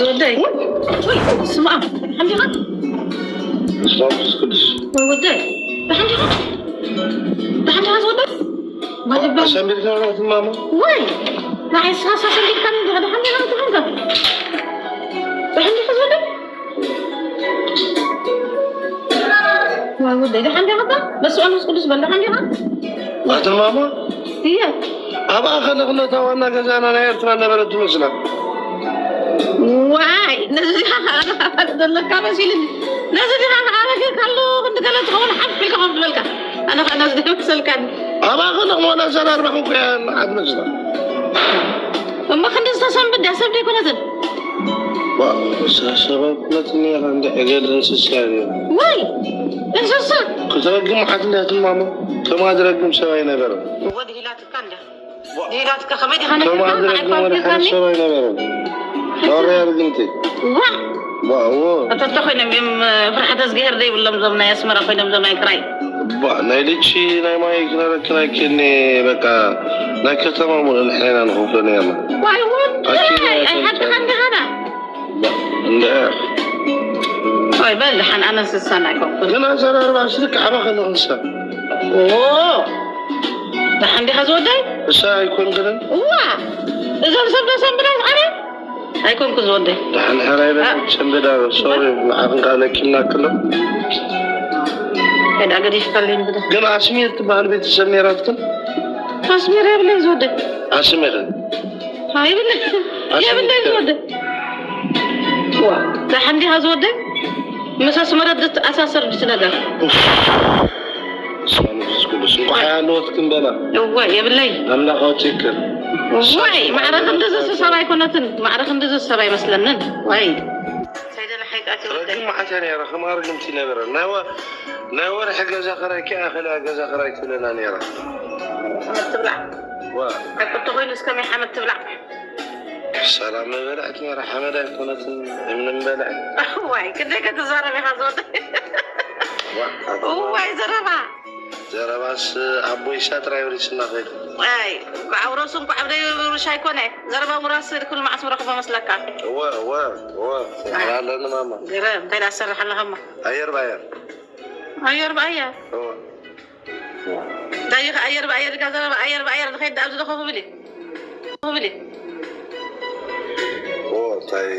ዝወደይ ወይ ስማ ሓምዲኻ ስማ መንፈስ ቅዱስ ወይ ወደይ ደሓን ዲኻ ደሓን ዲኻ ዝወደይ ማለባ ኣሰንቢርካ ናት ማማ ወይ ንዓይ ስኻ ኣሰንቢርካ ምን ዲኻ ደሓን ዲኻ ትኾንካ ደሓን ዲኻ ዝወደይ ወይ ወደይ ደሓን ዲኻ በስመ መንፈስ ቅዱስ በል ደሓን ዲኻ ኣትን ማማ እየ ኣብኣ ከለኽነታ ዋና ገዛና ናይ ኤርትራ ነበረት ትመስላ ዋይ ነዚ ዲኻ ከኣ ዘለካ መሲልኒ ነዚ ዲኻ ከኣ ረኪብካ ኣለዎ ክንዲ ገለ ትኸውን ሓፍ ኢልካ ከም ዝበልካ ኣነ ከኣ ነዚ ዲኻ መሰልካኒ ኣብኣ ከለኹም ዋላ ኣዘራርባኹም ኮያ መዓት መስላ እሞ ክንዲ ዝተሰንብድ ድያ ሰብ ደይኮነትን ሰበብነት ነራ እንደ ዕገል እንስሳ እዩ ወይ እንስሳ ክትረግም መዓት እንዲያትማሞ ከማ ዝረግም ሰብ ኣይነበረም ወድሂላትካ እንዲያ ድሂላትካ ከመይ ዲኻ ከማ ዝረግም ወደ ሓደ ሰብ ኣይነበረም ታወርያ ርግምቲ ዋ ዋዎ ኣተተ ኮይኖም እዮም ፍርሓት እግዚኣብሔር ዘይብሎም ዞም ናይ ኣስመራ ኮይኖም ዞም ናይ ክራይ ባ ናይ ልቺ ናይ ማይ ክነረክን ኣይክእልኒ በቃ ናይ ከተማ ሙሉ ንሕና ኢና ንኸፍሎ ነርና ዋይ ወደይ ኣይሓድኻ እንዲኻና እንድዕር ወይ በል ሓን ኣነ ስሳን ኣይኮንኩን ግን ኣዘራርባ ስልክ ዓባ ከለኽንሳ ኦ ደሓን ዲኻ ዝወደይ እሳ ኣይኮንክንን እዋ እዞም ሰብ ዶ ሰንብዳ ዝዓረ ኣይኮንኩ ዝወደይ ደሓን ሓራይ በል ሰንብዳ ሶሪ ንዓኽን ከዓ ለኪምና ክሎ ከዳ ገዲፍካለይ እንግዳ ግን ኣስሚር ትበሃል ቤተሰብ ነይራትክን ኣስሚር የብለይ ዝወደይ ኣስሚር ኣይብለይ የብለይ ዝወደይ ዋ ደሓን ዲኻ ዝወደይ ምሳስ መረድ ኣሳሰር ድስ ነገር ስማ መንፈስ ቅዱስ እንኳዕ ያለወት ክንበላ እወ የብለይ ኣምላኽ ኣውፅእክን ወይ ማዕረ ክንድዚ ሰብ ኣይኮነትን ማዕረ ክንድዚ ሰብ ኣይመስለንን ወይ ሰይደና ሓይቃት ይወደይ ረግም መዓት እያ ነይራ ከማ ርግምቲ ነበረ ናይ ወ- ናይ ወርሒ ገዛ ክራይ ከይኣኸለ እያ ገዛ ክራይ ትብለና ነይራ ትብላዕ ዋ ሕቁቲ ኮይኑ እስከመይ ሓመድ ትብላዕ ሰላም መበልዕት ነይራ ሓመድ ኣይኮነትን እምኒ ምበልዕት ዋይ ክንደይ ከትዛረብ ኢኻ ዝወደ ዋ ዋይ ዘረባ ዘረባስ ኣቦይ ሳጥራ ይወሪስና ኸይዱ ዋይ ዓውረሱ እንኳ ዓብደይ ውርሻ ኣይኮነ ዘረባ ውራስ ኩሉ መዓስ ምረኽቦ መስለካ እወ እወ እወ ኣለኒ ማማ ገረ እንታይ ዳሰርሕ ኣለኸማ ኣየር ባየር ኣየር ብኣየር እወ እንታይ እዩ ኣየር ብኣየር ኢልካ ዘረባ ኣየር ብኣየር ንኸይድ ኣብዚ ዶ ኮፍ ብል እዩ ኮፍ ብል እዩ ኦ እንታይ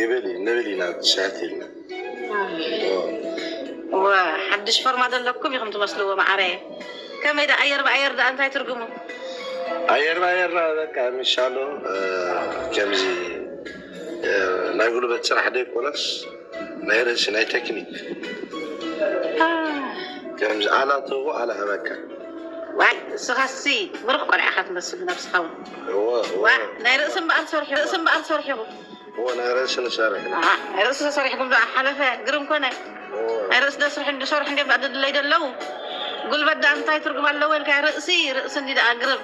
ይብል እዩ ንብል ኢና ትሻት ኢልና ዋ ሓድሽ ፎርማ ዘለኩም ኢኹም ትመስልዎ መዓረ ከመይ ዳ ኣየር ብኣየር ዳ እንታይ ትርጉሙ ኣየር ባየር በቃ ምሻሎ ከምዚ ናይ ጉልበት ስራሕ ደይኮነስ ናይ ርእሲ ናይ ቴክኒክ ከምዚ ኣላ ትህቦ ኣላ ህበካ ዋይ እስኻሲ ብሩኽ ቆልዓ ኢኻ ትመስል ነብስኻ እውን እወ እወ ዋ ናይ ርእሲ እምበኣር ትሰርሑ ርእሲ እምበኣር ትሰርሑ ኢኹም እወ ናይ ርእሲ ንሰርሕ ኢና ኣሃ፣ ናይ ርእሲ ተሰሪሕኩም ዶ ሓለፈ ግርም ኮነ ናይ ርእሲ ደስርሑ እንዲሰርሑ እንዲ ኣደድለይ ደለዉ ጉልበት ዳ እንታይ ትርጉም ኣለዎ ኢልካ ርእሲ ርእሲ እንዲ ደኣ ግርም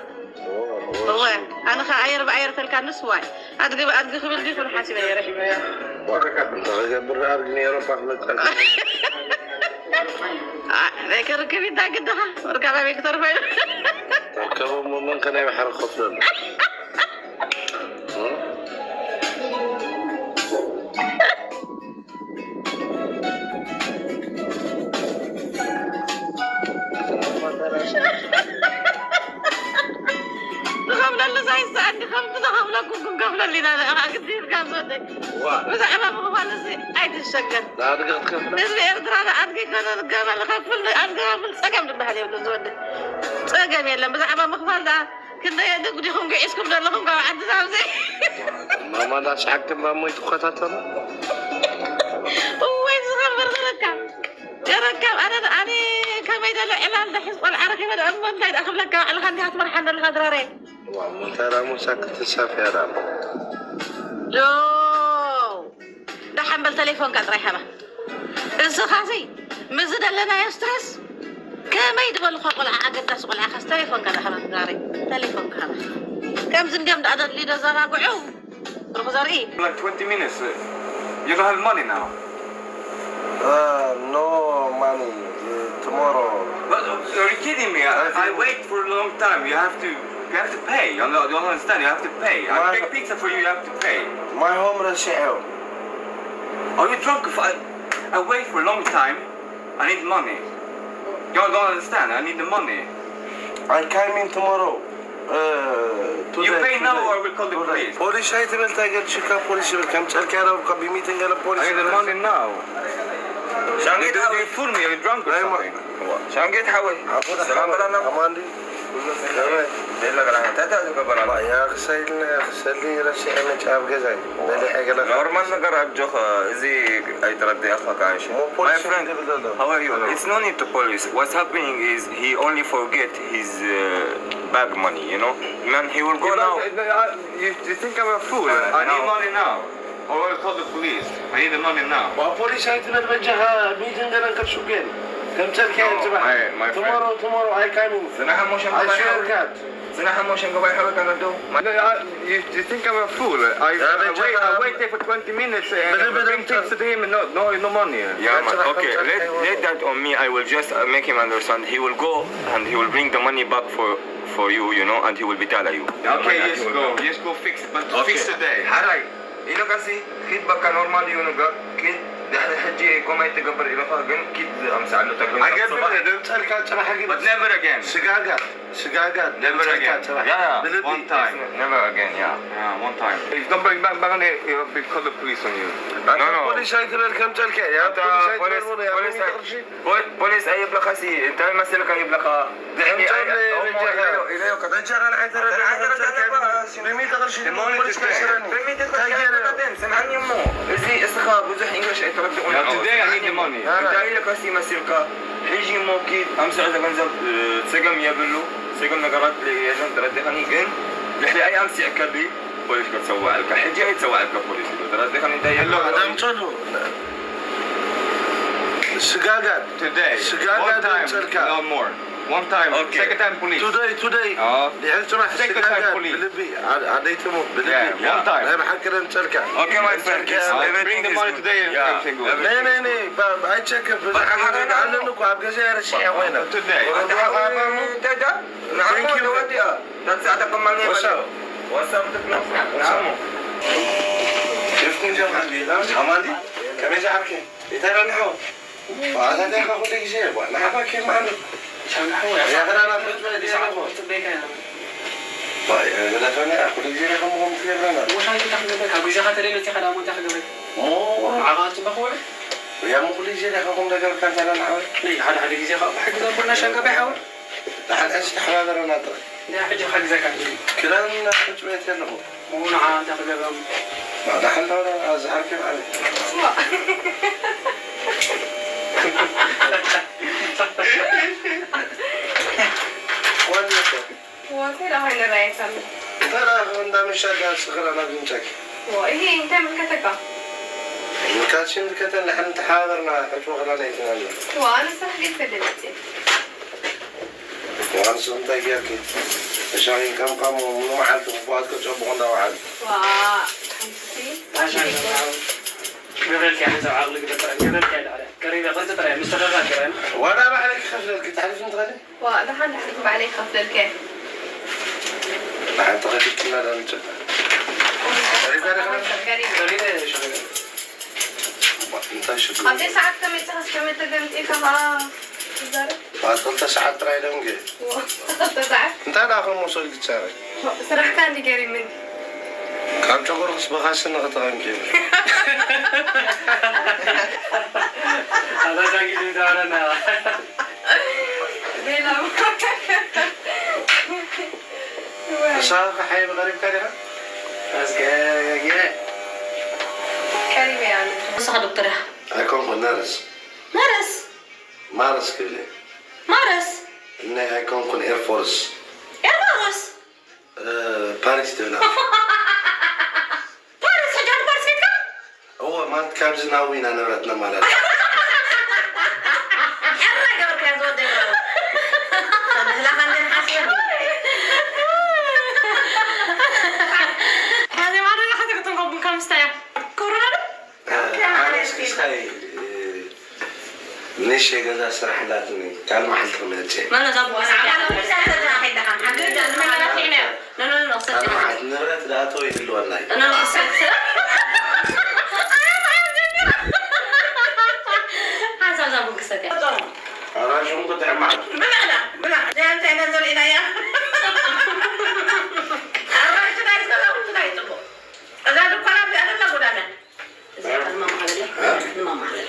እወ ኣነ ኸ ኣየር ብኣየር ተልካ ንስዋይ ኣድጊ ብኣድጊ ክብል ዲ ኩሉ ሓሲበ ነይረ እንታይ ክገብር ኣድጊ ንኤሮፓ ክመፅእ ናይ ከርክብ ይዳ ግድኻ ወርካ ናበይ ክተርፈ እዩ ተርከቦም መን ከናይ ባሕሪ ክኸፍለሉ ንኸፍለሉ ሳይስኣኒ ከምቲ ንኸፍለኩም ክንከፍለሉ ኢና ንኣኻ ግዲ ኢልካ ዝወደይ ብዛዕባ ምኽፋል እዚ ኣይትሸገር ንኣድጊ ክትከፍለ ህዝቢ ኤርትራ ንኣድጊ ኮነ ንገመል ኸፍል ንኣድጊ ኸፍል ጸገም ዝበሃል የብሉ ዝወደይ ጸገም የለን ብዛዕባ ምኽፋል ደኣ ክንደይ ኣደጉ ዲኹም ግዒዝኩም ዘለኹም ካብ ዓዲ ናብዚ ማማ እንዳስሓቅክን ባሞ ይትኸታተሉ እወይ ዝኸብር ዘለካ ገረካብ ኣነ ኣነ ከመይ ደለ ዕላል ደሕዝ ቆልዓ ረኺበ ደኣ እሞ እንታይ ደኣ ክብለካ ባዕልኻ እንዲኻ ትመርሓን ዘለኻ ድራረይ ዋ ሙንተራ ሙሳ ክትሳፍያ ዳ ዶ ደሓን በል ተሌፎንካ ጥራይ ሃባ እስኻሲ ምዚ ደለናዮ ስትረስ ከመይ ዝበልኻ ቆልዓ ኣገዳሲ ቆልዓ ካስ ተሌፎንካ ደሓን ድራረይ ተሌፎንካ ሃባ ከምዚ እንዲዮም ደኣ ደድልዩ ደዘናግዑ ሩኽ ዘርኢ Like twenty minutes. Uh, you don't have money now. Uh, no money. Uh, tomorrow. But uh, are you kidding me? I, I wait for a long time. You have to. You have to pay. You don't, you don't understand. You have to pay. I Why? Bring pizza for you. You have to pay. My home ረሲዐዮ። Are you drunk? If I, I wait for a long time. I need money. You don't understand. I need the money. I come in tomorrow. Uh, You today, pay now today. Or I will call the Today. Police. ፖሊስ ኣይትበል እንታይ ገልሽካ ፖሊስ ይብል ከም ጨርካ ረብካ ቢሚትን ገለ ፖሊስ I need the money now. ሻንጌት You, ሓወይ you fool me. Are you drunk or Hey, something? ሻንጌት ሓወይ ሰላም በላና ኣማንዲ ቤላ ገላና እንታይ እንታይ ዝገበራና ያ ክሰይልና ክሰሊ ረሲዐ መጫ ኣብ ገዛይ በሊዐ ገለ ኖርማል ነገር ኣጆኸ እዚ ኣይተረድኣኻ ካንሽ ሞ My ፖሊስ friend ይብል ዘሎ how are you it's no need to police what's happening is he only forget his uh, bag money you know man he will go now You, you think I'm a fool? I need money now. Or I will call the police. I need the money now. ፖሊስ ኣይትበል በጃኻ ሚትን ገለ ከርሹገን ከም ጨርካ No, ጽባሕ my- my friend. Tomorrow tomorrow I coming ዝናሓ ሞሸን I swear God ዝናሓ ሞሸን ገባይ ሓወይ ከነዶ No, I, you, you think I'm a fool? I, Yeah, I, but wait, just, I um, wait there for twenty minutes and but- but- bring things to him. No, no, no money. Yeah, man. That's what Okay, I'm let, saying. let that on me. I will just uh, make him understand. He will go and he will bring the money back for for you, you know, and he will be tell you. Okay, yes, go. Yes, go fix it. But fix today. ሓራይ ኢሉካሲ ኪድ በቃ ኖርማል እዩ ነገር ኪድ ድሕሪ ሕጂ ኮማይ ትገብር ኢለኻ ግን ኪድ ኣምሳዕሉ ተገ ኣገብር ደምፀልካ ጽባሕ ግን But never again. ስጋጋት ስጋጋት Never ደምፀልካ again. ጽባሕ Yeah, yeah. ብልቢ One time. Never again, yeah. Yeah, one time. If you don't bring back money, you'll be call the police on you. No, no. ፖሊስ ኣይትበል ከም ጨልካ ያ But, uh, ፖሊስ police, ኣይትበል police, ያ ቅርሺ Pol- ፖሊስ ኣይብለኻሲ እንታይ መሰልካ ይብለኻ ድሕሪ ከምቶም ኣይ- በጃኻ እሞ ኢለዮ- ኢለዮ ከ- በጃኻ ንዓይ ተረዳእና ከም ጨልካ ብሚእቲ ቅርሺ ፖሊስ ከይስረኒ እንታይ ገይረ ስምዓኒ እሞ እዚ እስኻ ብዙሕ ኢንግሊሽ ኣይትረድኡን Yeah, ዓወት። today I need the money. Ah. እንታይ ኢለ ከሲ መሲልካ ሕጂ እሞ ኪድ ኣምስዕ ዘገንዘብ እ፣ ጸገም የብሉ ጸገም ነገራት የለን ተረዲኸኒ ግን ድሕሪ ኣይ ኣምሲዕከ ድዩ ፖሊስ ከተሰዋዕልካ ሕጂ ኣይተሰዋዕልካ ፖሊስ ኢሉ ተረዲኸኒ እንታይ የለ Hello. ኣዳምፀሉ ስጋጋት Today. Sgaga One time. Dutselka. No more. One time. Okay. Second time, police. ቱደይ ቱደይ Oh. ድሕሪ ፅባሕ Second time, ስጋጋት police. ብልቢ ኣደይትሙ ብልቢ Yeah, one time. ናይ ብሓቂ ደምፀልካ Okay, my friend. Yes, Uh, everything bring the is money good. today. Yeah, Everything good. ነይ ነይ ነይ ኣይቸክፍ በቃ ሓደ ኣለኒ እኮ ኣብ ገዛ ረሲዐ ኮይነ Today. ኣንተ ሓወይ እንታይ ዳ ንዓኻ Thank you. ተወዲኣ ዳትሳዕተ ከማል ናይ ወሳው ወሳብ ትብሎ ንዓሞ ሸፍኩን ጀማ ኣማንዲ ከመይ ዝዓርኪ ይተረንሖ ባዕላታ ኢኻ ኩሉ ግዜ ጓል ንዓኻ ከማን ያኽራና ፍልጥ በለ ዲሳዕቦ ገለፈነ ኩሉ ግዜ ዲኹም ትገብረና ሞሻ እንታይ ክገብር ካብ ግዜኻ ተለይ መፂኻ ዳሞ እንታይ ክገብር ሞ ዓኻ ፅበኽ ወለ ያሞ ኩሉ ግዜ ዲኻ ኹም ነገር ካንታና ንዓወ ናይ ሓደ ሓደ ግዜ ካብ ሕግዛ ኮና ሸንቀ ባይሓወ ንሓደ ሕዚ ተሓባበረና ጥራይ ናይ ሕጂ ክሕግዘካ ክዳንና ሕጭበት የለኹ ምኡ ንዓ እንታይ ክገብሮም ባዕዳ ሓንዳውና ዝሓልከ ማለት ዋንኮ ወሰዳ ሆይ ንራየታም እንተራ እንዳ ምሻዳ ስኽራ ናብ ዝንጨኪ ይሄ እንታይ ምልከተካ ምልካትሽን ምልከተን ንሕን ተሓባበርና ሕጭ ወኽላ ናይ ትናለ ዋ ኣነ ስራሕ ቤት ከደልጽ ዋንስ እንታይ ጌርኪ ተሻሪን ከም ካሞ ሙሉ መዓልቲ ክፉኣት ከጨብቑ እንዳውዓሉ ዋ ሓንቲ ገበልካ ሓንሳብ ዓቕሊ ግበር ጥራይ ገበልካ ይልዓለ ቀሪበ ቅርፂ ጥራይ ምስተኸኻ ጥራይ ዋላ ባዕለይ ክኸፍለልኪ ተሕልፊ እንትኸደ ዋ ደሓን ደሓን ባዕለይ ይኸፍለልከ ብሓንቲ ኸፊልክና ዳ ምጭታ ገሪብ ቀሪበ ሽግር እንታይ ሽግር ኣብዘይ ሰዓት ከመይ ጨኸስ ከመይ ተገምጢልካ ከዓ ትዛረብ ባስ ክልተ ሰዓት ጥራይ ደንገ ተዛዕፍ እንታይ ዳ ከም መሰል ግትሰርሕ ስራሕካ እንዲ ገሪምን ካብ ጨጎርክስ በኻስኒ ክተቐምኪ ኣዛ ሻንጊ ዝዛረና ሌላ ንስኻ ከሓይብ ቀሪብካ ዲኻ ኣስገገ ቀሪበ ያለ ንስኻ ዶክተር ኢኻ ኣይኮንኩን ነርስ ነርስ ማርስ ክብል ማርስ እነ ኣይኮንኩን ኤርፎርስ ኤርፎርስ ፓሪስ ትብላ ፓሪስ ሕጂ ኣብ ፓሪስ ቤትካ እወ ማለት ካብዚ ናብኡ ኢና ንብረትና ማለት ሕራይ ገበርካያ ዝወደይ ምህላኻ እንደ ንሓስበኒ ሓዚ ማደጋ ሓዚ ክትንከ ቡንካ ምስታያ ኮሮና ዶ ሓረስ ክስታይ ንሽ የገዛ ስራሕ ኣላትኒ ካልእ መዓልቲ ክመፅእ መን እዛ ቡንካ ንመናፊዕና እዮም። ኖ፣ ኖ፣ ኖ፣ ክሰቲ። ንብረት ዝኣተወ ይህልወና እዩ። ኖ፣ ኖ፣ ክሰቲ። ሓንሳብ እዛ ቡን ክሰቲ። ኣራንሺ እውን ክጥዕም ማለት እዩ። ብላዕና፣ ብላዕ። እዚኣ እንታይ ኢና ዘሪእናያ? ኣራንሺ ናይ ሰላም እንታይ ጽቡቕ። እዛ ድኳና እዚኣ ደላ ጎዳና። እዚኣ ድማ ማዕበለ፣ ድማ ማዕበለ።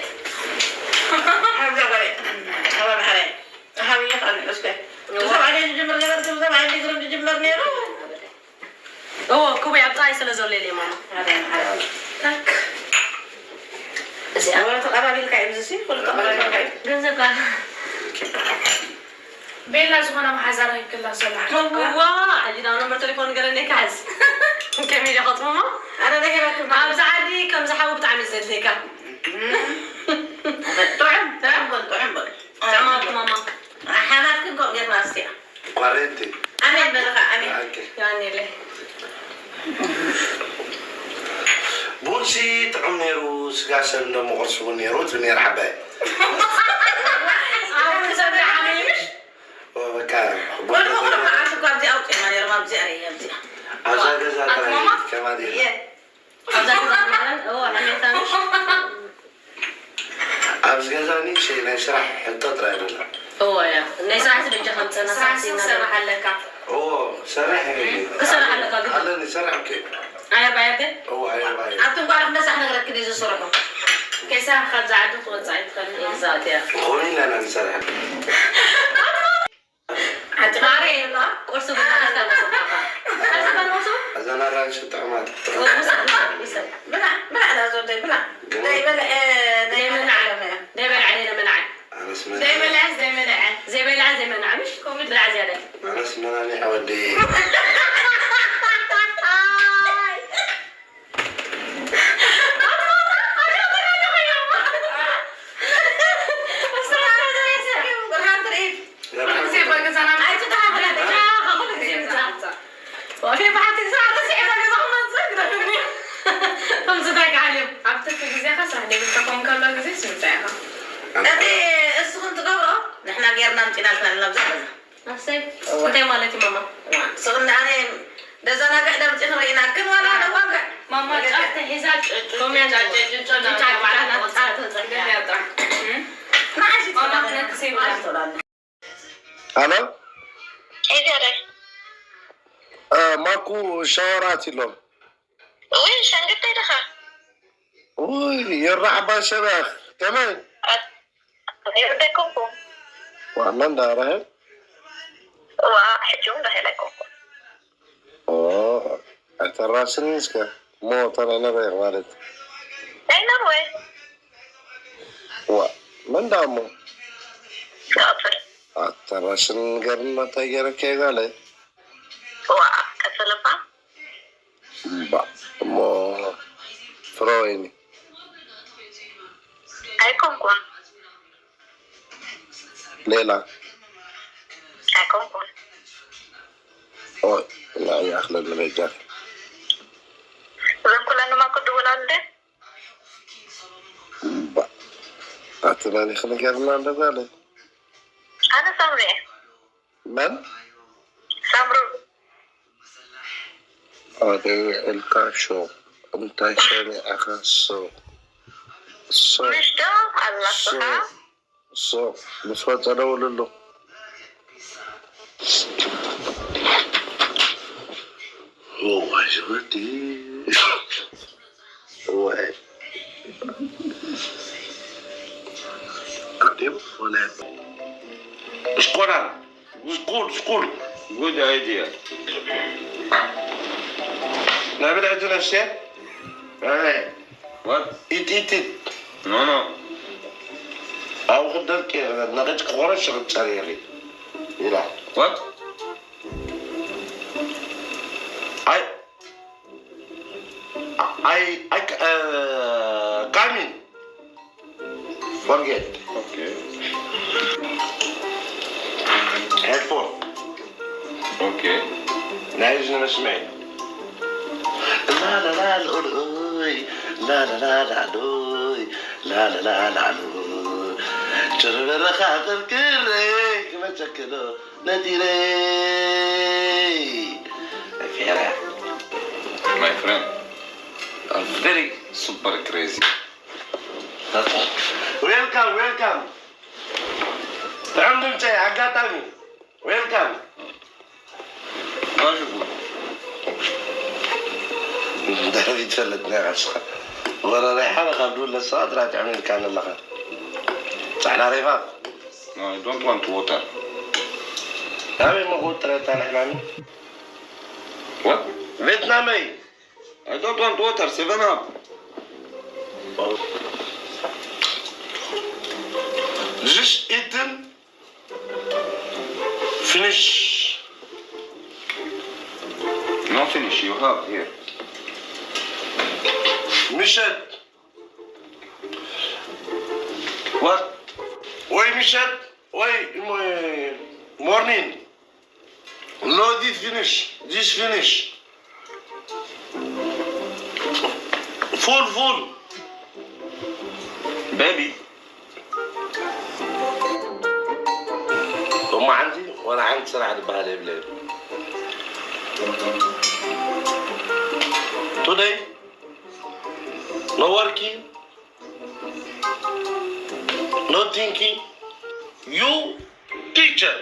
ሓዛ በለ፣ ሓዛ ማዕበለ። ሃብዬ ቃል እስከ። እዋ። ብሰብኣይ ዝጅምር ነገር፣ ብሰብኣይ ዝግርም ዝጅምር ነይሩ። እዎ፣ ክቡይ ኣብ ጥራይ ስለ ዘሎ ኢለ ማማ። ኣረ፣ ኣረ። ታክ። እዚኣ። ወላ ተቐባቢልካ እዩ፣ እዚ ሲ፣ ኩሉ ተቐባቢልካ እዩ። ገንዘብ ከ? ቤላ ዝኾነ መሓዛ ረኺብክላ ሰላም። እዋ፣ ሕጂ ናብ ነምበር ቴሌፎን ገለኒ ከ ሕዝ። ከመይ ኢለ ከጥምሞ? ኣረ፣ ረኺበክም። ኣብዚ ዓዲ ከምዚ ሓዊ ብጣዕሚ እዩ ዘድልየካ። እም። ጥዑም፣ ጥዑም በል፣ ጥዑም በል። ጥዑም ማማ። ሓማትክን ከምኡ ጌርና እስቲያ። ኳሬንቲ። ኣሜን በልኻ፣ ኣሜን። ኦኬ። ያኔለ። ቡንሲ ጥዑም ነይሩ፣ ስጋ ሰብ እንዶ መቑርሲ እውን ነይሩ፣ ትብል ነይራ ዓባይ። ኣሁን ሰብ ዓመይ ምሽ? ኦ፣ በቃ፣ ቆልዑ ቁሩብ መዓልቲ እኮ ኣብዚ ኣውፂኦማ ነይሮም፣ ኣብዚኣ እየ፣ ኣብዚኣ። ኣብዛ ገዛ ኣቲ ጥራይ ማማ? ከማን እየ። እየ። ኣብዛ ገዛ ማለት፣ ኦ፣ ዓመታ ምሽ? ኣብዚ ገዛ ንእሽተይ ናይ ስራሕ ሕቶ ጥራይ ደላ። እዎ፣ እያ። ናይ ስራሕ ዝደጃ ከምፀና ስራሕ ሳሕቲ ስንት እናበላ። ሰራሕ ኣለካ? እዎ፣ ሰራሕ እየ። ክሰርሕ ኣለካ ግዲ። ኣለኒ፣ ሰራሕ እኮ። ኣየር ባየር ግን? እዎ፣ ኣየር ባየር። ኣብቲ ጓል ክነሳሕ ነግረክ ድዩ ዝስርሑ? ከይሰራሕ ካብዛ ዓዲ ክወፅእ ኣይትኽእልን። ኤግዛክት፣ እያ። ኾነ ኢና ኢና ንሰርሕ። ዓዲ ማሬ፣ ቁርሲ ቡና ኣስታውስካ። ኣስታውሱ? እዘን ኣራንሺ ጥዑማት። ውሰድ፣ ውሰድ፣ ውሰድ። ብላዕ፣ ብላዕ፣ ላዞ ደይ፣ ብላዕ። ግን ዘይበልዐ፣ ዘይበልዐ ዘይመንዓ። ለመያ። ዘይበልዐ ዘይመንዓ። ኣነስ መን-፣ ዘይበልዐ ዘይመንዓ። ዘይበልዐ ዘይመንዓ፣ ምሽ? ከምኡ ብላዕ ዝያዳ። ኣነስ መናኒ ኣወደይ። ብርሃን ትርኢት። ኩሉ ግዜ በገዛና ኣይትተሃወላ። ኩሉ ግዜ ምጻእ። ወፊ ብሓንቲ ግዜ ረሲዐ በገዛ ክመጽእ ግደፍኒ። ከምዚ እንታይ ከዓል እዮም? ኣብ ትርፊ ግዜኻ ስራሕ ዘይብልካ ኮን ከሎ ግዜ ስምጻ ኢኻ። እቲ እስኹም ትገብሮ ንሕና ጌርና ኣምጺናልካ ኣለና ኣብዚ ገዛ። ኣሰይ፣ እንታይ ማለት እዩ ማማ? ስቕኒ ኣነ ደዘናግዕ ደምፂ ንርኢና፣ ግን ዋላ ነዋግዕ። ማማ ጫፍ ተሒዛ ጭ-፣ ጭ-፣ ኮሜንት ጭ-፣ ጭ-፣ ጭ-፣ ጭ-፣ ጭ-፣ ጭ-፣ ጭ-፣ ጭ-፣ ጭ-፣ ጭ-፣ ጭ-፣ ጭ-፣ ጭ-፣ ንዓሽ ማማ ትብላለች። ክነክስ ይብላል። ንዓሽ ትብላለች። ኣሎ? ሄይ ዘረ። እ፣ ማኩ ሻወር ኣትዩ ኣሎ። ውይ፣ ሸንግተይ ድኻ? ውይ፣ የራ ዓባይ ሰበኽ፣ ከመይ? ኣ-፣ የርደኩም። ዋ፣ መን ዳ ራሄል? ዋ፣ ሕጂ እውን ራሄል ኣይኮንኩን። ኦ፣ ኣይተራስኒ እስከ። እሞ እታ ናይ ነርወይ ማለት። ናይ ነርወይ? ዋ፣ መን ዳ እሞ? ቀጽል። ኣተራስኒ ንገርና እንታይ ገይረካ ይጋለ? ዋ፣ ቀጽል እባ። እምባ እሞ ፍረወይኒ። ኣይኮንኩን። ሌላ። ኣይኮንኩን። ኦይ፣ ንዓይ ይኣኽለኒ በጃ። እዘን ኩለን ድማ ክድውላሉ ድየ? እምባ። ኣቲ መን ኢኺ ንገርና እንዶ ጋለ? ኣነ ሳምሪ እየ። መን? ሳምሩ። ኣበይ ውዒልካ ሾቕ? እንታይ ሰሚዕኻ ሱቕ? ሱቕ። ምሽ ዶ ኣለኹኻ? ሱቕ። ሱቕ። ምስ ወጸ ደውልሉ። እዋይ ዝወዲ። እዋይ። ኣዴም ወላ ስኮራን። ስኩል፣ ስኩል። ጉድ ኣይድያ። ናይ ብልዕቲ ነፍሴ? ኣይ። What? ኢት፣ ኢት፣ ኢት። No, no. ኣብኡ ክደርቂ ነቒጭ ክቆረሽ ክጸርየሪ። ኢላ። What? ኣይ፣ ኣይ፣ ኣይ፣ እ፣ ካሚን። Forget. Okay. Headphone. Okay. ናይ እዝኒ መስምዒ። ላላላ ልኡልኡይ፣ ላላላ ላዕሉይ፣ ላላላ ላዕሉይ። ጭርበረኻ ቅርቅረይ ክመጨክሎ። ነጢረ። My friend, I'm very super crazy. Welcome, welcome. ጥዑም ድምፀ ኣጋጣሚ። Welcome. ዳዊት ፈለጥና ኢኻ ንስኻ። ወረራይ ሓደ ካብ ድውለ ሰባት ጥራይ ጥዑም ኢልካ ኣለኻ። ጻዕዳ ሬፋፍ። No, I don't want water. ኣበይ መጎት ጥረታ ንሕናኒ? What? ቬትናመይ። I don't want water, seven up. Just eaten. Finish. No finish, you have here. Michel. What? Why Michel? Why morning? No, this finish. This finish. Full, full. Baby. እሞ ሓንቲ ወላ ሓንቲ ስራሕ ዝበሃል የብለይ። Today, no working, no thinking. You teacher,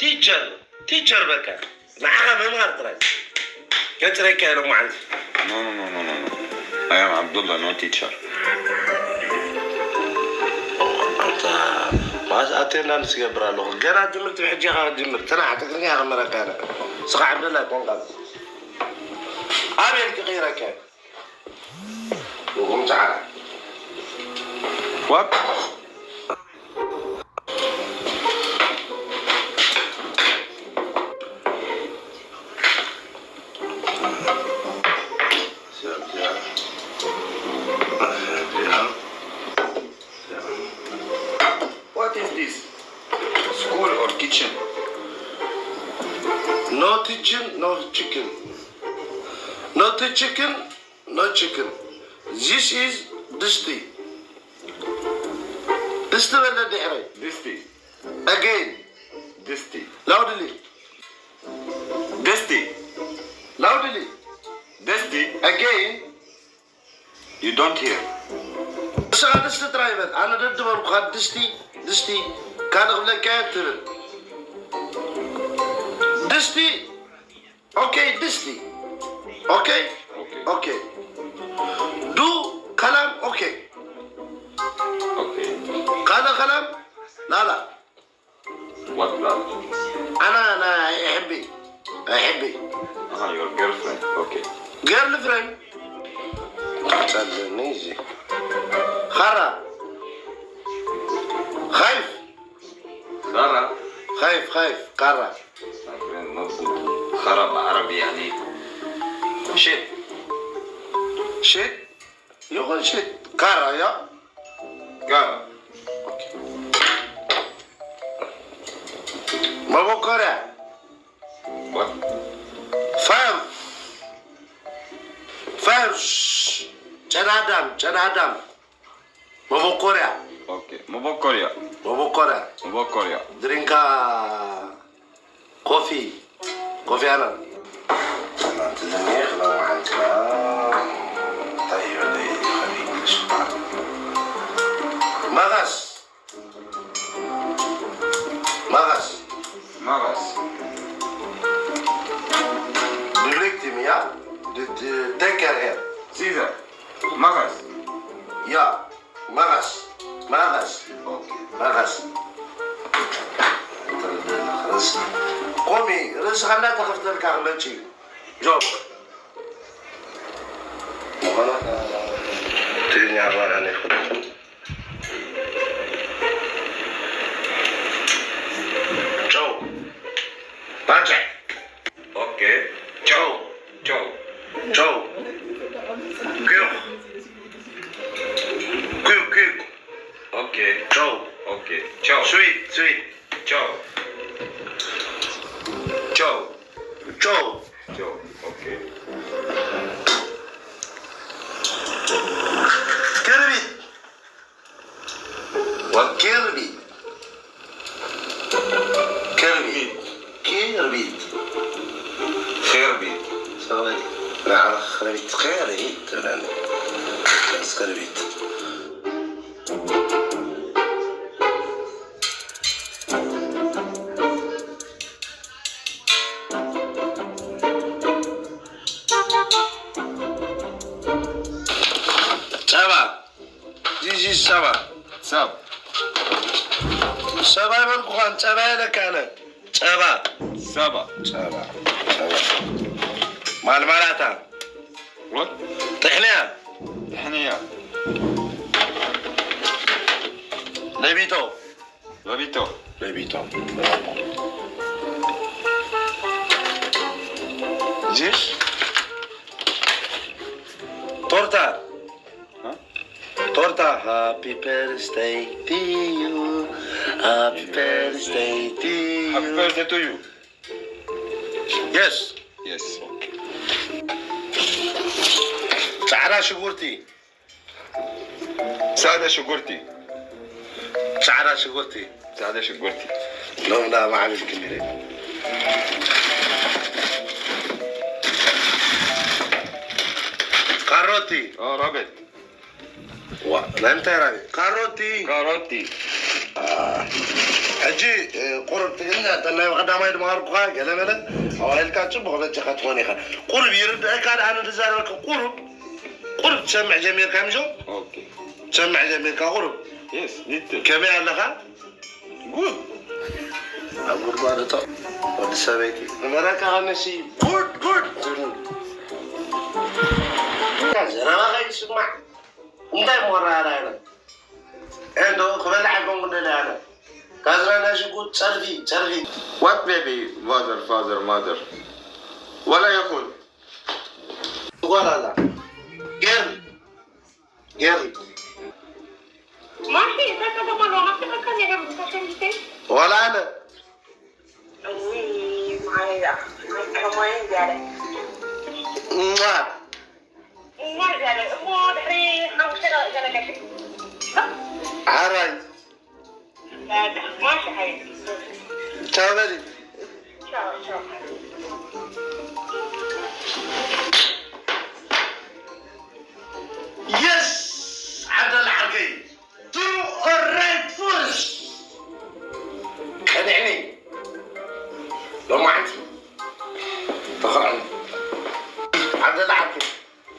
teacher, teacher በቃ ንዓኻ ምምሃር ጥራይ። ገጽረካ ኢሎም መዓልቲ። No, no, no, no, no, no. I am Abdullah, no teacher. ኣታ ማስ ኣቴንዳንስ ገብር ኣለኹ። ገና ትምህርቲ ብሕጂ ኢኻ ክትጅምር። ትናዕ ትግርኛ ከመረካ ኢለ። ስኻ ዓብደላ ኮንካ። ኣበይ ክቕይረካ? ንኹም ጻዕዳ። What? What is this? School or kitchen? No teaching, no chicken. No teaching, no chicken. This is ድስቲ። ድስቲ በለ ድሕረይ። ድስቲ። Again. ድስቲ። Loudly. ድስቲ። Loudly. ድስቲ። Again. You don't hear. ንስኻ ድስቲ ጥራይ በል። ኣነ ደድበልኩኻ ድስቲ፣ ድስቲ። ካልእ ክብለካ እየ ትብል። ድስቲ። ኦኬ፣ ድስቲ። ኦኬ? ኦኬ። ኦኬ። ዱ ከላም ኦኬ። ኦኬ። ካልእ ከላም ላላ። What that? ኣና፣ ኣና ኣይሕቢ። ኣይሕቢ። Aha, your girlfriend. ኦኬ። Girlfriend? ጸልኒ እዚ። ኻራ። ኻይፍ። ኻራ። ኻይፍ፣ ኻይፍ፣ ቃራ። My friend, not good. ኻራ ብዓረቢ ያኒ ሽት። ሽት? ይኹን ሽት። ቃራ፣ ያ? ቃራ። መበኮርያ። What? ፋም። ፋም። ጨናዳም፣ ጨናዳም። መበኮርያ። ኦኬ፣ መበኮርያ። መበኮርያ። መበኮርያ። ድሪንካ ኮፊ፣ ኮፊ ኣናን። ትዝኒ ክለማ ሓንትና። እንታይ ይበለ ይኸዲ ሽፋን። መቐስ። መቐስ። መቐስ። ድልክቲ ምያ፣ ድ-፣ ድ-፣ ደቀር ሄር። ሲዘር። መቐስ። ያ፣ መቐስ። መቐስ። ኦኬ። መቐስ። ርእስ-፣ ቆሚ፣ ርእስኻ እንዳተኸፍተልካ ክመጽእ እዩ። ጆክ። ዝኾነ ትግርኛ ኣማርኛ ይፈልጥ። ጨው። ባጭዕ። ኦኬ። ጨው። ጨው። ጨው። ኪዩክ። ኪዩክ፣ ኪዩክ። ኦኬ። ጨው። ኦኬ። ጨው። ስዊት፣ ስዊት። ጨው። ጨው። ጨው። ጨው። ኦኬ። ክርቢት። What? ክርቢት። ክርቢት። ትኸሪ ትብለኒ። እስክርቢት። ጸባ። ዚዚ ጸባ። ሰብ። ሰባ ይበልኩኻን ጸባ የለካ ኣነ። ጸባ። ሰባ። ጸባ። ጸባ። ማልማላታ። ወ? ጥሕንያ። ጥሕንያ። ለቢቶ። ለቢቶ። ለቢቶ። ዚስ? ቶርታ። እ? ቶርታ። Happy birthday to you. Happy birthday to you. Happy birthday to you. Yes. Yes. ጻዕዳ ሽጉርቲ። ጻዕዳ ሽጉርቲ። ጻዕዳ ሽጉርቲ። ጻዕዳ ሽጉርቲ። ሎም ዳ ማዕብል ክሚረ። ካሮቲ። ኦ፣ ሮቤል። ዋ፣ ናይ ምንታይ ራቢ? ካሮቲ። ካሮቲ። አ፣ ሕጂ፣ እ፣ ቁሩብ ትግርኛ፣ እንተ ናይ ቀዳማይ ድመሃርኩኻ፣ ገለ መለ፣ ኣዋሂልካ ጽቡቕ በጃኻ ትኾን ኢኻ። ቁሩብ ይርድአካ፣ ደኣ ኣነ ዝዛረበካ ቁሩብ፣ ቁሩብ ትሰምዕ ጀሚርካ፣ ምሾ? ኦኬ። ትሰምዕ ጀሚርካ፣ ቁሩብ። የስ፣ ሊትል። ከመይ ኣለኻ? ጉድ። ኣብ ጉድጓድ እቶ፣ ወዲ ሰበይቲ። ንበረካ፣ ኣነሲ ጉድ፣ ጉድ ትብል። ዘረባኻ ይስማዕ። እንታይ ሞራል ኣነ? እንዶ ክበልዕ ኣይኮንኩ እንደለ ኣነ። ካዝና ናይ ሽጉጥ ጸርፊ፣ ጸርፊ። What baby, mother, father, mother? ولا يكون. ጓል ኣላ። ገርል። ገርል። ማሺ፣ እዛ ከተማ ነው ናፍቀካ ነገር ምታሸንሽተኝ? ዋላ ኣነ። እውይ፣ ማያ፣ ማይ ከማይ እያለ። እማ። እማ እያለ፣ እሞ ድሕሪ ሓሙሽተ ደቂቃ ገለ ገለ። ሓራይ። በቃ፣ ማሺ፣ ሓይ። ቻው በሊ። ቻው፣ ቻው። የስ! ዓብደላ ዓርከይ፣ ትሩ ኦራይት ፉርስ! ቀኒዕኒ። ሎማዓንቲ። ተኸርዕኒ። ዓብደላ ዓርከይ፣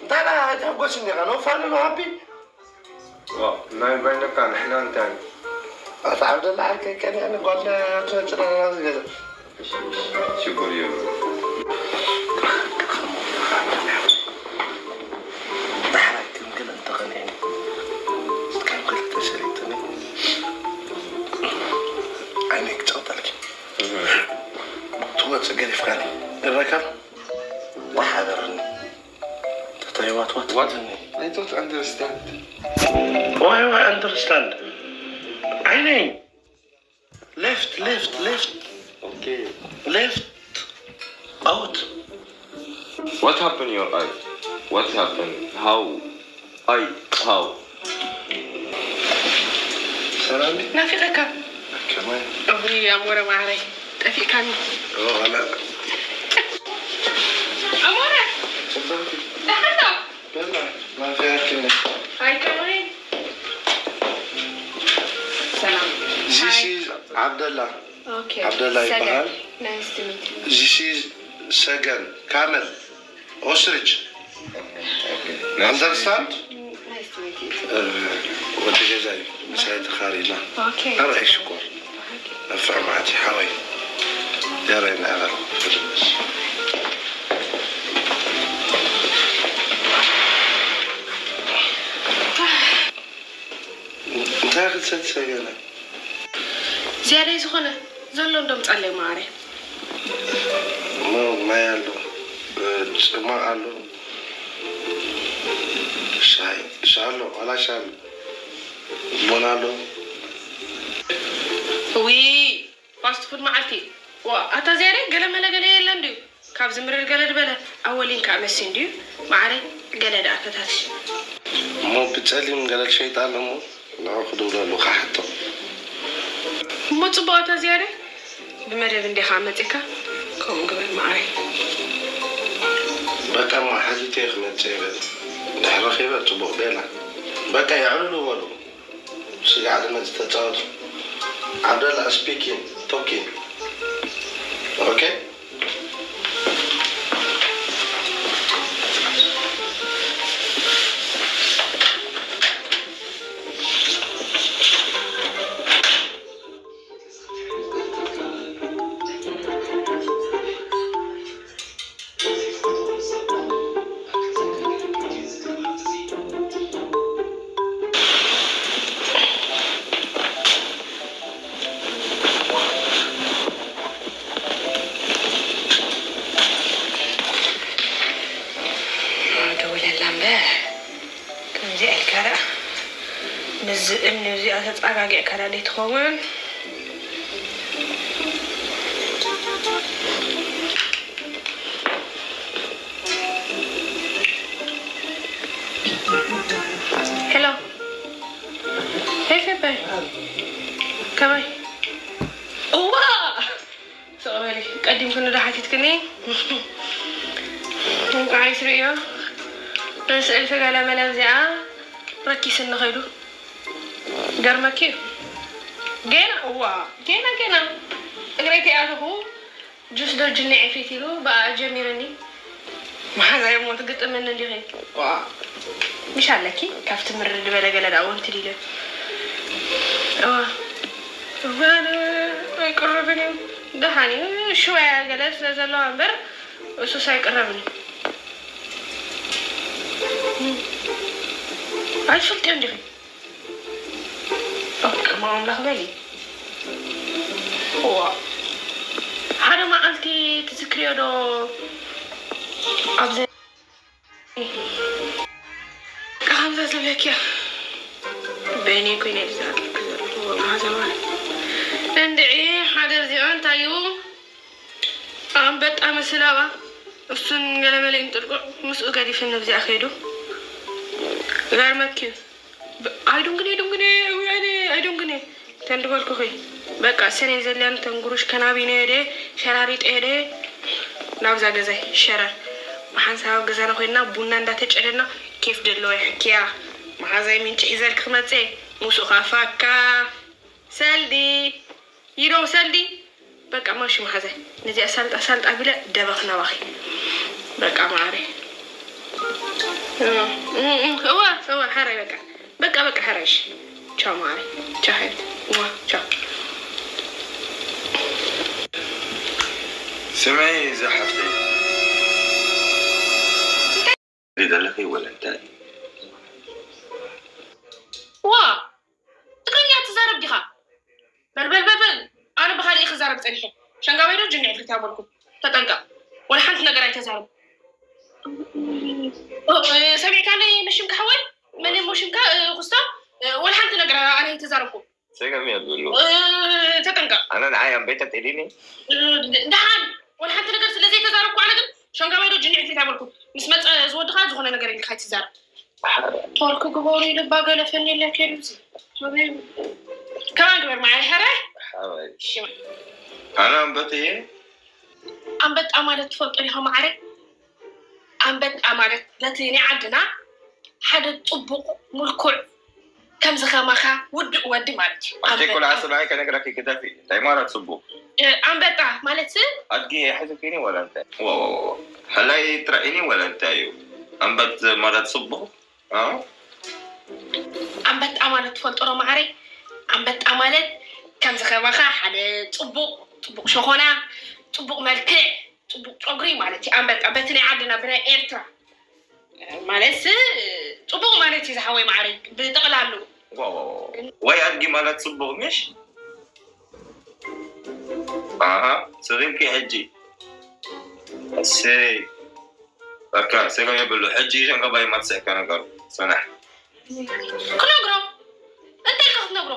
እንታይ ደኣ ኣይትሕጎስን ዲኻ? No fun, no happy? ዋው፣ ናይ ባይነካ ንሕና እንታይ? ኣታ ዓብደላ ዓርከይ፣ ቀኒዕኒ ጓል ትመጽእ ኣለና ኣብዚ ገዛ። ሽጉር እዩ። ዳሕራይ ከም ገለ እንተቐኒዕኒ፣ ከም ገለ ተሰሊጥኒ፣ ዓይነይ ክጸቕጠልኪ። ትወጽእ ገዲፍካኒ። ይረካል? ወሓበርኒ። ተታይ ዋት ዋት What? ዋትኒ። I don't understand. Why you understand? ዓይነይ። Left, left, left. Okay. Left. Out. What happened your eye? What happened? How? I, how? ሰላም። ናፊቐካ። ከማን። እውይ፣ ኣሞረ ማዕረይ፣ ጠፊእካኒ። ኦ፣ ኣላ። ኣሞረ። ጽብቕቲ። ደሓን ዶ? በላ፣ ናፊቐክኒ። ኣይ፣ ከማን። ሰላም። This ሃይ። Is ዓብደላ። ኦኬ። ዓብደላ ሰገን። ይበሃል። Nice to meet you. This is ሰገን ካመል። Ostrich. Okay. Understand? Nice to meet you too. እ፣ ወዲ ገዛ እዩ። ምሳይ ተኻሪና። ኦኬ። ኣርባዕ ሽኮር። ኦኬ። ነፍዕ ማዕቲ ሓወይ። ያረይ ናዕላ። እንታይ ክትሰቲ ሰገና? ዝያዳይ ዝኾነ ዘሎ እንዶ ምጻለይ ማዓረይ። ኖ፣ ማይ ኣሎ፣ ጽማቕ ኣሎ፣ ሻሂ፣ ሻሂ ኣሎ፣ ዋላ ሻሂ ኣሎ፣ ቡና ኣሎ። እውይ፣ ፋስት ፉድ መዓልቲ። ዋ፣ ኣታ ዝያዳይ ገለ መለ ገለ የለን ድዩ? ካብዚ ምርር ገለ ድበለ ኣወሊን ከዓ መሲን ድዩ? ማዓረይ፣ ገለ ደኣ ፈታትሽ። እሞ ብጸሊም ገለ ትሸይጣ ኣሎ እሞ ንዑ ክድውለሉ ክሓቶ። እሞ ጽቡቕ ኣታ ዝያዳይ፣ ብመደብ እንዲኻ መጺእካ፣ ከምኡ ግበር ማዓረይ። በቃ እሞ ሓቲተ ክመጽእ ይብል። ድሕሪ ረኺበ ጽቡቕ ቤላ። በቃ የዕልሉ በሉ። ስጋዕ ድመጽ ተጻወቱ። ዓብደላ ስፒኪንግ ቶኪንግ። ኦኬ። ደውለላ እምበር ከምዚኣ ኢልካ ደኣ ምስዚ እምኒ እዚኣ ተጸጋጊዕካ ደኣ ደይትኸውን። ሄሎ። ሄይ ሰበይ። ከመይ? እዋ! ስቕ በሊ። ቀዲምክኒ ዶ ሓቲትክኒ? እንቋዕ ኣይትርእዮ። ስእልፊ ገለ መለ እዚኣ ረኪስኒ ኸይዱ። ገርመኪ እዩ። ጌና፣ እዋ፣ ጌና፣ ጌና እግረይ ከይኣተኹ ጁስ ዶ ጅኒ ዒፊት ኢሉ ብኣ ጀሚርኒ። መሓዛይ እሞ ትግጥምኒ እንዲኺ። ዋ፣ ምሽ ኣለኪ ካብቲ ምርር ዝበለ ገለ ደኣ ወንቲ ዲለ። እዋ፣ እዋ፣ ኣይቅርብን እዩ። ደሓን እዩ። ሽወያ ገለ ስለ ዘለዋ እምበር እሱስ ኣይቅረብን እዩ። ኣይትፈልጥዮ እንዲኺ። ቅድሚ ኣምላኽ በሊ። እዋ፣ ሓደ መዓልቲ ትዝክርዮ ዶ? ኣብዚ ከምዛ ትብለኪያ በይነይ ኮይነ ዝዛረብኪ ዘለኹ መዓዛ ማለት። እንድዒ ሓደ እዚኦ እንታይ እዩ? ኣንበጣ መስል ኣብኣ እሱን ገለመለ ይንጥልቁዕ ምስኡ ገዲፍኒ ኣብዚኣ ከይዱ። ገርመኪ እዩ። ኣይዱንግኔ ዱንግኔ ውያኔ ኣይዱንግኔ ተንድበልኩኺ። በቃ ሰነይ ዘልያን ተንጉሩሽ ከናቢነ የደ ሸራሪጠ የደ ናብዛ ገዛይ ሸረር ብሓንሳብ ኣብ ገዛና ኮይንና ቡና እንዳተጨደና ኬፍ ደለዎ ይሕክያ። መሓዛይ ምንጭ ሒዘልክ ክመፀ ሙሱኻ ፋካ ሰልዲ ይዶ ሰልዲ በቃ ማሽ መሓዛይ ነዚኣ ሳልጣ ሳልጣ ቢለ ደበኽ ናባኺ። በቃ ማዕረ እዋ እዋ ሓራይ በቃ በቃ በቃ ሓራይሽ ቻው ማዕረ ቻው ሓይት እዋ ቻው። ስመይ እዛ ሓፍተይ ዘለኺ ወለ እንታይ ዋ ትግርኛ ትዛረብ ዲኻ? በልበልበልበል ኣነ ብኻልእ ክዛረብ ጸኒሐ። ሸንጋባይ ዶ ጅኒ ዕፍሪት ያበልኩ ተጠንቀቕ። ወላ ሓንቲ ነገር ኣይተዛረብ። ሰሚዕካለይ መሽምካ ሓወይ? መን እሞ ሽምካ ኩስታ? ወላ ሓንቲ ነገር ኣነ ኣይተዛረብኩ። ሰገም እያ ዝብሉ። ተጠንቀቕ። ኣነ ንዓይ ኣንበይታ ጤሊኒ። ደሓን ወላ ሓንቲ ነገር ስለ ዘይተዛረብኩ ኣነ ግን ሸንጋባይ ዶ ጅኒ ዕፍሪት ያበልኩ። ምስ መጸ ዝወድኻ ዝኾነ ነገር ኢልካ ኣይትዛረብ። ቶርክ ግበሩ ይልባ ገለ ፈኒለ ከይዱ እዚ ከማን ግበር መዓል ሕራይ ኣነ ኣንበት እየ ኣንበጣ ማለት ትፈልጦ ዲኻ ማዕረ ኣንበጣ ማለት በቲ ናይ ዓድና ሓደ ፅቡቕ ምልኩዕ ከምዚ ከማኻ ውዱእ ወዲ ማለት እዩ ኣንተ ኣንበጣ ቆልዓ ሰብኣይ ከነግረኪ ግደፊ እንታይ ማለት ፅቡቕ ኣንበጣ ማለት ኣድጊ የሕዝኪኒ ወላ እንታይ ሕላይ ትራኢኒ ወላ እንታይ እዩ ኣንበት ማለት ፅቡቕ ኣንበጣ ማለት ትፈልጦ ዶ መዓረይ? ኣንበጣ ማለት ከምዚ ከማኻ ሓደ ፅቡቕ ፅቡቕ ሸኾና፣ ፅቡቕ መልክዕ፣ ፅቡቕ ጨጉሪ ማለት እዩ ኣንበጣ በቲ ናይ ዓድና ብናይ ኤርትራ ማለትስ ፅቡቕ ማለት እዩ ዝሓወይ መዓረይ ብጠቕላሉ። ዋው ዋው ዋው። ወይ ኣድጊ ማለት ፅቡቕ ምሽ? ኣሃ ስሪልኪ ሕጂ እሰይ በቃ ሰገም የብሉ ሕጂ ሸንገባይ ማትስዕካ ነገሩ ሰናሕ ክነግሮ እንታይ ኢልካ ክትነግሮ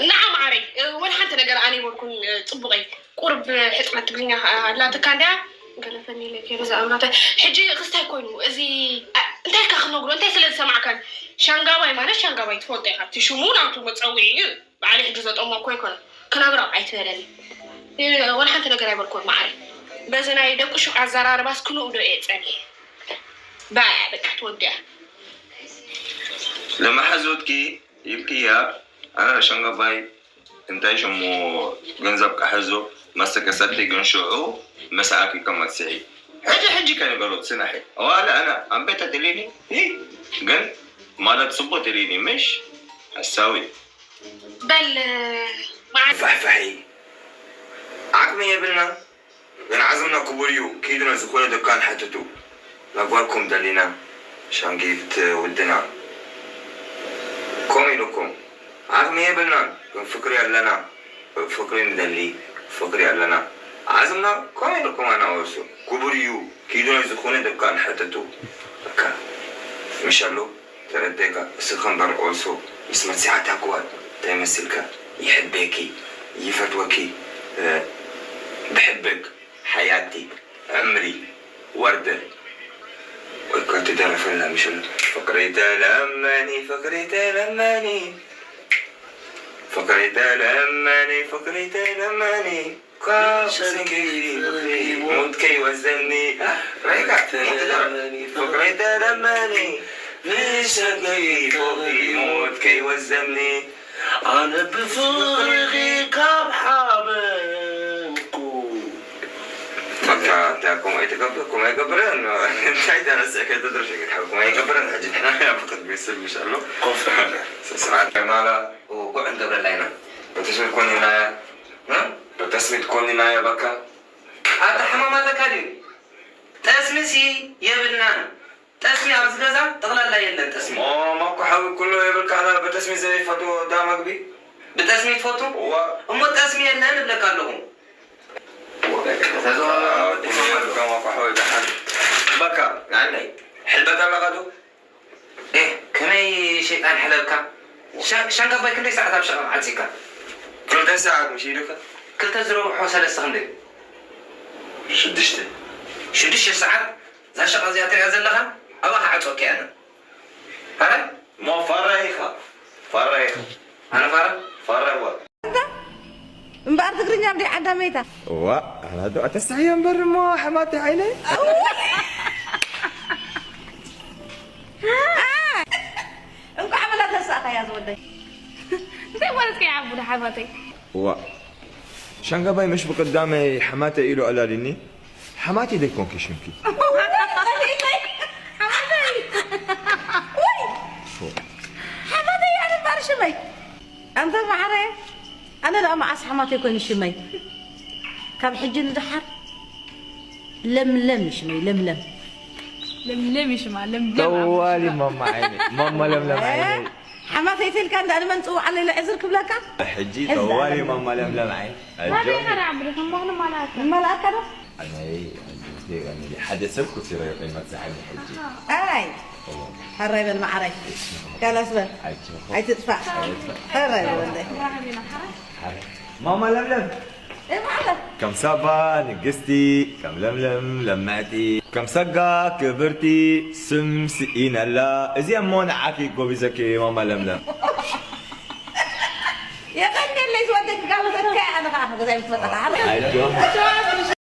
ንዓ ማዓረይ ወላ ሓንቲ ነገር ኣነ ይበልኩን ፅቡቀይ ቁርብ ሕፅረት ትግርኛ ኣላትካ እንድያ ገለፈኒ ኢለ ገይሩ ዝኣምራታ ሕጂ ክስታይ ኮይኑ እዚ እንታይ ኢልካ ክትነግሮ እንታይ ስለ ዝሰማዕካን ሻንጋባይ ማለት ሻንጋባይ ትፈልጦ ኢካ እቲ ሽሙ ናቱ መፀውዒ እዩ በዓል ሕጂ ዘጠመኩ ኣይኮነን ክነግሮ ኣይትበለኒ ወላ ሓንቲ ነገር ኣይበልኩን ማዓረይ በዚ ናይ ደቂ ሹቕ ኣዘራርባስ ክንኡ ዶ እየ ጸኒሐ? ባያ በቃ ትወዲያ። ለማሓዞትኪ ኢልክያ ኣረ ሸንገባይ እንታይ ሽሙ ገንዘብ ካሕዞ መስተ ከሰቲ ግን ሽዑ መሳኣኪ ከመትስሒ ሕጂ ሕጂ ከንበሎ ትስናሒ ዋላ ኣና ኣንበተ ትልኒ ግን ማለት ጽቡቅ ትልኒ ምሽ ሓሳዊ በል መዓት ፋሕፋሒ ዓቅሚ የብልና ግን ዓዝምና ክቡር እዩ ኪድና ዝኾነ ደካን ሓትቱ ናብ ጓልኩም ደሊና ሻንጊት ውድና ኮም ኢልኩም ዓቅሚ የብልናን ግን ፍቅሪ ኣለና ፍቅሪ ንደሊ ፍቅሪ ኣለና ዓዝምና ኮም ኢልኩም ኣናወሱ ክቡር እዩ ኪድና ዝኾነ ደካን ሓትቱ በቃ ምሻሎ ተረደካ እስኻ እምበር also ምስ መጽሓታ ክዋል እንታይ መስልካ ይሕበኪ ይፈትወኪ ብሕብክ ሓያቲ ዕምሪ ወርደ ወይኮ ትደረፈላ ምሽሉ ፍቅሪ ተለመኒ ፍቅሪ ተለመኒ ፍቅሪ ተለመኒ ፍቅሪ ተለመኒ ካብ ስንኪ ፍቅሪ ሞት ከይወስደኒ ሬጋ ፍቅሪ ተለመኒ ብሰንኪ ፍቅሪ ሞት ከይወስደኒ ኣነ ብፍቅሪኺ ካብ ሓበንኩ በቃ እንታይ ከምኡ ኣይትገብር ከምኡ ኣይገብርን እንታይ ተነስእ ከይተድርሽ ሓኩም ኣይገብርን ሕጂ ንሕና ኣብ ቅድሚ ስል ምሽ ኣሎ ኮፍ ስርዓት ማላ ጉዕ ንገብረላ ኢና በተስሚት ኮኒናያ በተስሚት ኮኒናያ በካ ኣታ ሕማም ኣለካ ድዩ ጠስሚሲ የብልናን ጠስሚ ኣብዚ ገዛ ጠቕላላ የለን ጠስሚ። ሞኮ ሓዊ ኩሎ የብልካ ኣና ብጠስሚ ዘይፈትዎ ዳ መግቢ። ብጠስሚ ትፈቱ? እዋ። እሞ ጠስሚ የለን እብለካ ኣለኹ። ተዘዋወር። ሞኮ ሓዊ ደሓን። በካ ንዓነይ ሕልበት ኣለካ ዶ? ኤህ ከመይ ሸይጣን ሕለብካ። ሸንቀባይ ክንደይ ሰዓት ኣብ ሸቐቕ ዓፂካ? ክልተ ሰዓት ምሽ ኢልካ? ክልተ ዝረብሖ ሰለስተ ክንደይ? ሽዱሽተ። ሽዱሽተ ሰዓት? እዛ ሸቓ እዚኣ ትሪኣ ዘለኻ ኣብኣ ክዓፅወካ እየ ኣነ። ኣረ እሞ ፋራ ኢኻ ፋራ ኢኻ ኣነ ፋራ ፋራ እዋ እምበኣር ትግርኛ እንዲ ዓዳመይታ እዋ ኣናዶ ኣተስሕዮ እምበር እሞ ሓማተ ዓይነይ እንኳዕ መላ ተሳእካ እያ ዝወደይ እንታይ ማለት ከ ይዓቡ ንሓማተይ እዋ ሻንጋባይ መሽ ብቀዳመይ ሓማተ ኢሉ ኣላሊኒ ሓማቲ ደይኮንኪ ሽምኪ ሓማተይ ኣነ ባር ሽመይ ኣንተ ማዕረ ኣነ ደኣ መዓስ ሓማተይ ኮይኑ ሽመይ ካብ ሕጂ ንደሓር ለምለም ይሽመይ ለምለም ለምለም ይሽማ ለምለም ጠዋሊ ማማ ዓይኒ ማማ ለምለም ዓይኒ ሓማተይ ተልካ እንዳ ንመን ጽውዓለይ ለዕዝር ክብለካ ሕጂ ጠዋሊ ማማ ለምለም ዓይኒ ናበይ ኸዳ ዓምሪ ከማኹ ንማላእካ ንማላእካ ዶ ኣይ ሓደ ሰብ ኩቲረ ይመጽሓኒ ሕጂ ኣይ ሕራይ በል መዓረይ ጋላስ በል ኣይትጥፋእ ሕራይ በል ወደይ ማማ ለምለም ከም ሳባ ንግስቲ ከም ለምለም ለምዕቲ ከም ሰጋ ክብርቲ ስም ስኢነላ እዚኣ እሞ ንዓኪ ጎቢዘኪ ማማ ለምለም የቐንየለይ ዝወደይ ክጋብዘካ ኣነ ከዓ ገዛይ ምስ መጣ